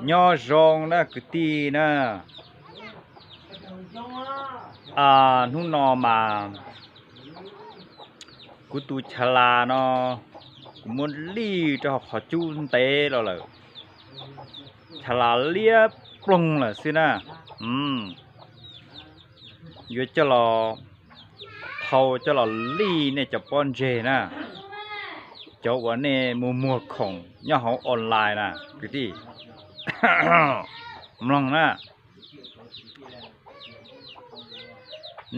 Nyob zoo na kwv tij na. Hnub no mas kuv tus chav las no, kuv muab lij rau hauv qhov cub ntev los lawm. Chav las liab ploog lawm xwb na. Yuav coj los thau coj los lij nej cov pob ntseg na, cov uas nej muag muag khoom nyob hauv online na kwv tij. Mloog na,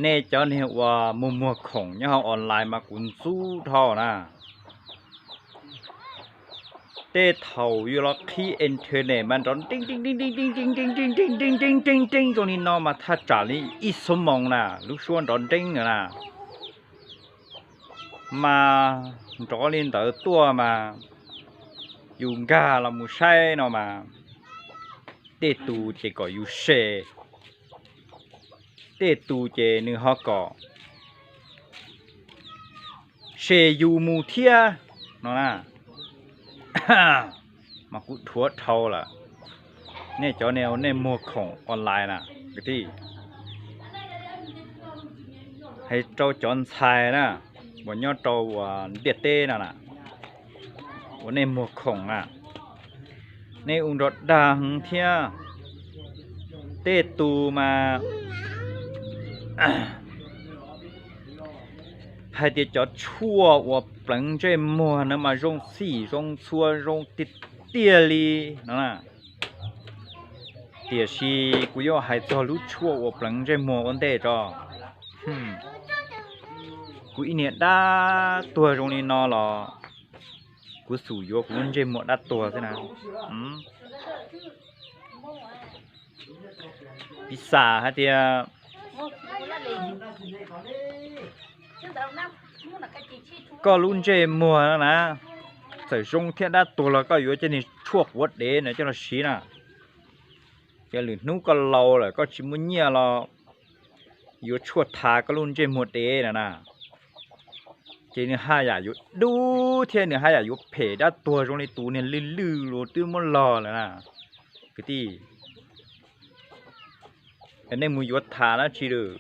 nej cov niag uas muag muag khoom nyob hauv online mas kuv ntxub dhau na. Tej thaum yuav los qhib internet mas nrov nreeb nreeb nreeb nreeb nreeb nreeb nreeb nreeb nreeb nreeb nreeb zoo li no mas thaj tsam li ib xuab moos na, lub suab nrov nreeb na. Mas nrov li ntawd tuaj mas yus nkag los mus saib no mas tej tus ces kom yus se, tej tus ces nws ho kom se yus mus thiab no na. Mas kuv dhuav dhau lawm. Nej cov nej muag khoom online na kwv tij, hais rau cov ntxhais na uas nyob rau uas ntiaj teb no na, uas nej muag khoom na, nej ua nrov dag heev thiab. Tej tus mas hais tias cov tshuaj uas pleev ntsej muag na mas zoo xim zoo txhua zoo tiag tiag li no na. Tiam sis kuv yuav hais txog lub tshuaj uas pleev ntsej muag ua ntej tso. Kuv ib niag dab tuag zoo li no los kuv xum yuav kuv lub ntsej muag dab tuag xwb na. Piv xam hais tias koj lub ntsej muag no na, txawm zoo thiab dab tuag los koj yuav cov niag tshuaj quav dev no coj los siv na. Ces lwm hnub koj laus lawm koj tsis muaj nyiaj los yuav tshuaj thav koj lub ntsej muag dev no na, ces nws haj yam yuav dub thiab nws haj yam yuav phem dab tuag zoo li tus niag lwj lwj los twb muab log lawm na kwv tij. Nej mus yuav tham dab tsi lawm?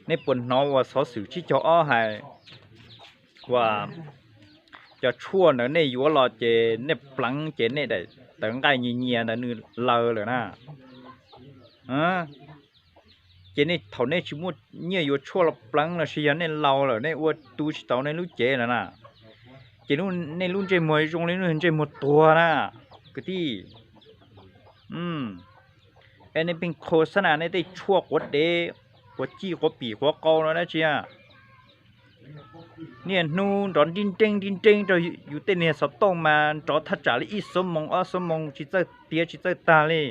Nej puas hnov uas xov xwm tsib caug ob hais uas cov tshuaj ntawd nej yuav los ces nej pleev ces nej daim tawv nqaij nyias nyias ntawd nws laws lawm na. Ces nej thaum nej tsis muaj nyiaj yuav tshuaj los pleev lossis yog nej laus lawm nej ua tu tsis tau nej lub cev lawm na, ces nej lub ntsej muag zoo li lub ntsej muag tuag na kwv tij. Es nej pheej qhuas xab nas nej tej tshuaj quav dev, quav cij quav pim quav qau no dab tsi a? Niaj hnub nrov nrib nreeb nrib nreeb rau yus tej niag xov tooj mas nrov thaj tsam li ib xuab moos ob xuab moos tsis txawj tiav tsis txawj tag li.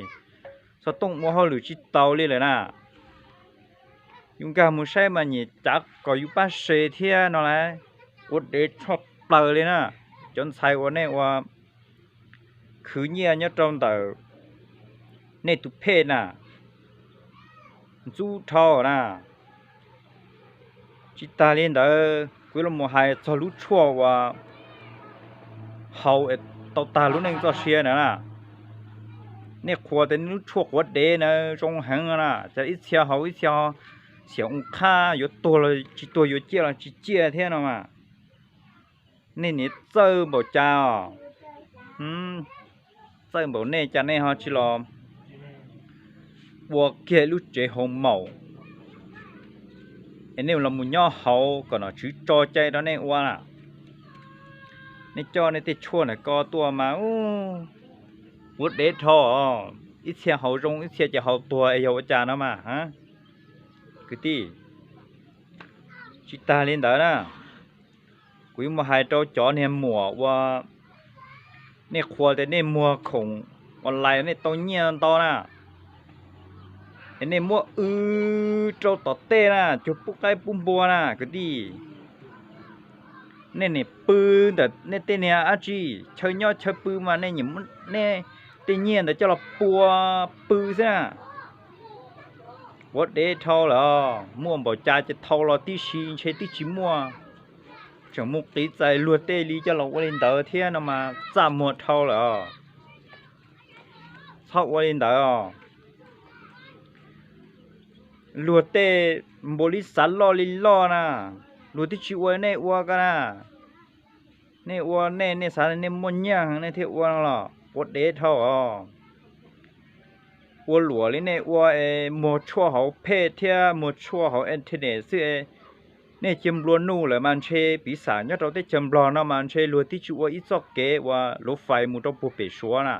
Xov tooj ua hauj lwm tsis taus li lawm na. Yus nkag mus saib mas nyiam cav kom yus pab se thiab no las. Quav dev tshaj plaws li na. Cov ntxhais uas nej ua khwv nyiaj nyob rau ntawm nej tus phej na, ntxub dhau na. Tsis tas li ntawd kuv los mus hais txog lub tshuaj uas haus es tau tag lub neej txoj sia na. Nej qhuas tias nej lub tshuaj quav dev na zoo heev na, cas ib txhia haus ib txhia xiam ua qhab yuav tuag los tsis tuag yuav ciaj los tsis ciaj thiab no mas. Nej niam txawj npaum cas os? Txawj npaum nej cas nej ho tsis los ua kiag lub tsev hauv maum es nej los mus nyob hauv kom nom tswv tso cai rau nej ua na. Nej coj nej tej tshuaj ntawm ko tuaj mas ua dev dhau, ib txhia haus zoo ib txhia ces haus tuag es yog ua cas no mas kwv tij. Tsis tas li ntawd na, kuv yuav mus hais rau cov niag muam uas nej qhuas tias nej muag khoom online nej tau nyiaj ntau na, es nej muab w rau tom tej na, cuag pub qaib pub npua na kwv tij. Nej niam pw ntawm nej tej niag dab tsi chaw nyob chaw pw mas nej nyiam muab nej tej nyiaj ntawd coj los pua pw xwb na. Quav dev dhau lawm, muaj npaum cas ces thau los tib si ntshe twb tsis muaj. Tseem muaj qiv txais luag tej li coj los ua li ntawd thiab no mas txaj muag dhau lawm os. Txhob ua li ntawd os. Luag tej npaum li xav loj li loj na, luag twb tsis ua nej ua ko na. Nej ua nej, nej xav nej muaj nyiaj nej thiaj ua no los quav dev dhau os. Ua luam li nej ua es muag tshuaj hauv phej thiab muag tshuaj hauv internet xwb es, nej cia nplua nuj lawm mas ntshe piv xam nyob rau teb chaws Nplog no mas ntshe luag twb tsis ua ib txoj kev ua lub fais mus rau puag pem Suav na.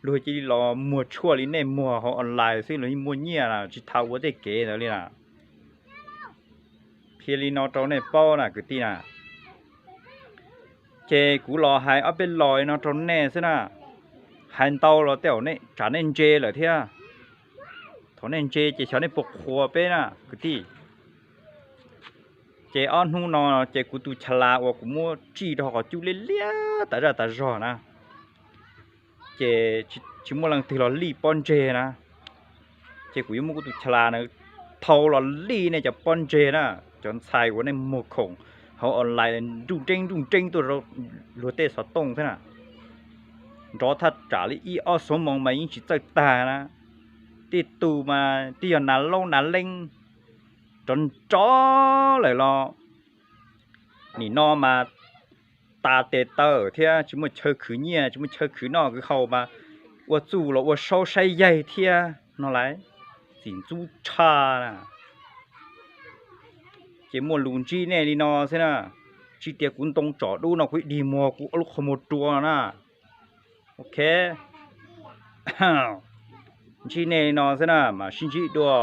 Luag cia li los muag tshuaj li nej muag hauv online xwb luag yeej muaj nyiaj na, tsis tas ua tej kev ntawd li na. Qhia li no rau nej paub na kwv tij na. Ces kuv los hais ob peb lo li no rau nej xwb na. Hais ntau los tej zaum nej tsam nej ntse lawm thiab. Thaum nej ntse ces xyov nej puas qhuas peb na kwv tij. Ces ob hnub no ces kuv tus cha las uas kuv muab tsij rau qhov cub liab liab tas zaj tas zog na, ces tsis muaj leej twg los lij pob ntseg na. Ces kuv yuav muab kuv tus cha las na thau los lij nej cov pob ntseg na. Cov ntxhais uas nej muag khoom hauv online nruj nreeb nruj nreeb tuaj rau luag tej xov tooj thiab na, nrov thaj tsam li ib ob xuab moos mas yeej tsis txawj tag na. Tej tus mas twb yog nas laub nas leeb nrov nrov lawm los nim no mas tas tes taw thiab tsis muaj chaw khwv nyiaj tsis muaj chaw khwv noj khwv haus mas ua txuj los ua saub saib yaig thiab no lawm, txim ntxub tshaj na. Ces muaj lus ntsib nej li no xwb na, tsis tias kuv ntoo tsom dub no kuv ib dig muag kuv ob lub qhov muag rua no na. Ok, ntsib nej li no xwb na mas sib ntsib dua.